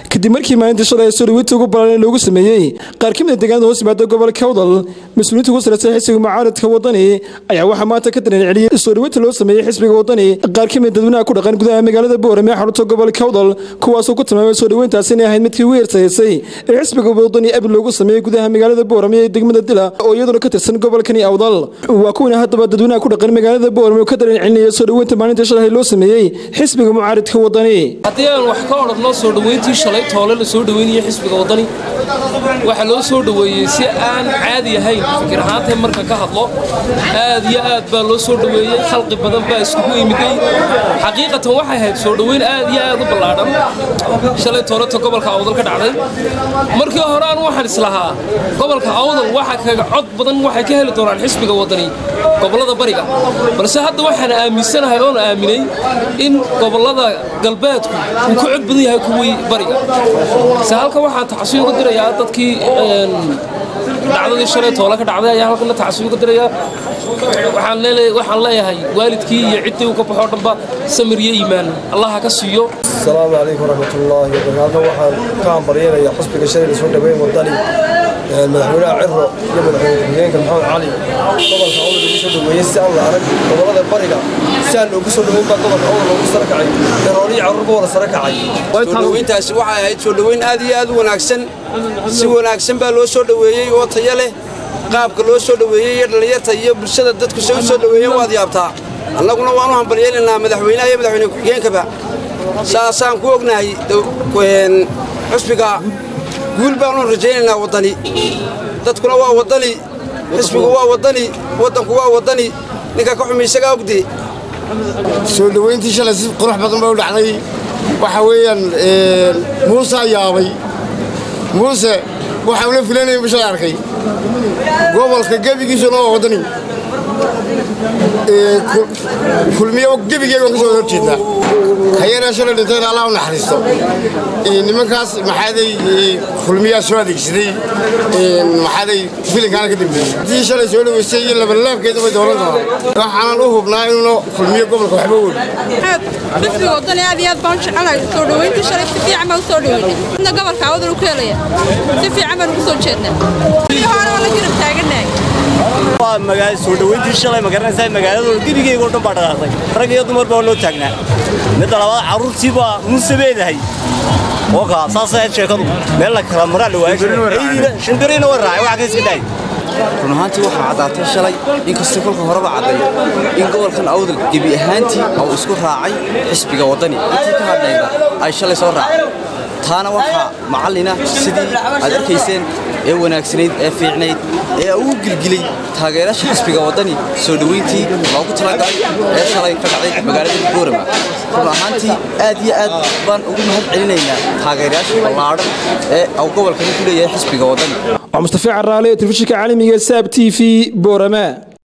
Kadib markii maalintii shalay soo dhaweynta ugu balaaran loogu sameeyey qaar ka mid a deegaanada hoos yimaada gobolka Awdal mas-uuliyiinta ugu sarreysay xisbiga mucaaradka Waddani, ayaa waxaa maanta ka dareen celiyey soo dhaweynta loo sameeyey xisbiga Waddani qaar ka mid dadweynaha ku dhaqan gudaha magaalada Boorame ee xarunta gobolka Awdal, kuwaasoo ku tilmaamay soo dhaweyntaasi inay ahayd midkii ugu heersareysay ee xisbiga Waddani abi loogu sameeyey gudaha magaalada Boorame ee degmada Dila oo iyaduna ka tirsan gobolkani Awdal. Waa kuwana haddaba dadweynaha ku dhaqan magaalada Boorame oo ka dareen celinaya soo dhaweynta maalintii shalay loo sameeyey xisbiga mucaaradka Waddani. Haddii aan wax ka odhanno soo dhoweyntii shalay toole la soo dhoweynayay xisbiga Waddani, waxaa loo soo dhoweeyey si aan caadi ahayn. Fikir ahaantay marka ka hadlo, aad iyo aad baa loo soo dhoweeyey, khalqi badan baa iskugu imiday. Xaqiiqatan waxay ahayd soo dhoweyn aad iyo aad u ballaadhan shalay tooleta gobolka Awdal ka dhacday. Markii hore aan waxaan islahaa gobolka Awdal waxa kaga cod badan waxay ka heli doonaan xisbiga Waddani gobollada bariga, balse hadda waxaan aaminsanahay oon aaminay in gobollada galbeedku uu ka cod badan yahay kuwii bariga. Se halkan waxaan tacsiyo uga dirayaa dadkii dhacdadii shalay toole ka dhacday, ayaa halkana tacsiyo uga dirayaa. Waxaan leeyahay waalidkii iyo ciddii uu ka baxoo dhanba samir iyo iimaan Allah ha ka siiyo. Asalaamu calaykum waraxmatullaahi wabarakaatu. Waxaan ka hambaryanayaa xisbiga shalay lasoo dhaweyn Waddani, madaxweynaha Ciro iyo madaxweyne ku-xigeenka Maxamed Cali. Gobolka Awdal lagu soo dhaweeyey si aan la arag, gobolada bariga si aan loogu soo dhaweyn baa gobolka Awdal loogu sara kacay, daroolihii carruurba wada sara kacay. Soo dhoweyntaasi waxay ahayd soo dhoweyn aad iyo aad u wanaagsan, si wanaagsan baa loo soo dhoweeyey oo tayo leh. Qaabka loo soo dhoweeyey iyo dhallinyarta iyo bulshada dadku se u soo dhoweeyeen waad yaabtaa. Annaguna waanu hambalyaynaynaa madaxweynaha iyo madaxweyne ku-xigeenkaba, saasaan ku ognahay. Xusbiga guul baanu rajaynaynaa. Waddani dadkuna waa Waddani, xisbigu waa Waddani, waddanku waa Waddani. Ninka ka xumi isagaa ogde. Soo dhoweyntii shalay si qurux badan bay u dhacday. Waxa weeyaan Muusaa yaabay, Muuse waxa ula filanaya shalay arkay. Gobolka gebigiisuna waa Waddani, Kulmiyo gebigeega waan ka soo hor jeednaa. Kayana shalay dhintayna Allah u naxariisto. Nimankaas maxaaday Kulmiyaa soo adeegsaday, maxaaday filinkaana ka dambeeyey. Tii shalay soo dhaweysay iyo labalaabkeeda bay dooran doonaan. Waxaanan u hubnaa inuuna Kulmiyo gobolka waxba weli. Xisbiga Waddani aad iyo aad baan u jecelahay. Soo dhoweyntii shalay si fiican baan u soo dhoweynay. Midna gobolka Awdal u ku helaya, si fiican baan ugu soo jeednaa. Hore waa la garab taaganahay. Waa magaalo soo dhoweyntii shalay, ma garanaysaa, magaalada gebigeyga oo dhan baa dhaqaaqday, rag iyo dumar baa loo taagnaa. Midda labaad, carruurtii baa musabeedahay oo kaa saas ahayd sheekadu, meel la kala maraa la waayay, shimbiriina way raacay, waxa ka iska dhaay. Run ahaantii waxaa caddaatay shalay, inkastoo kolka horeba cadday, in gobolkan Awdal gebi ahaantii uu isku raacay xisbiga Waddani, intii ka hadhayda ay shalay soo raacay. Taana waxaa macallina sidii aad arkayseen ee wanaagsanayd ee fiicnayd ee uu gilgilay taageerasha xisbiga Waddani soo dhoweyntii loogu talagalay ee shalay ka dhacday magaalada Boorama. Run ahaantii aad iyo aad baan ugu mahad celinaynaa taageerayaasha ballaadhan ee uu gobolkani ku leeyahay xisbiga Waddani. Waa Mustafa Caraale, telefishinka caalamiga Saab t v, Boorama.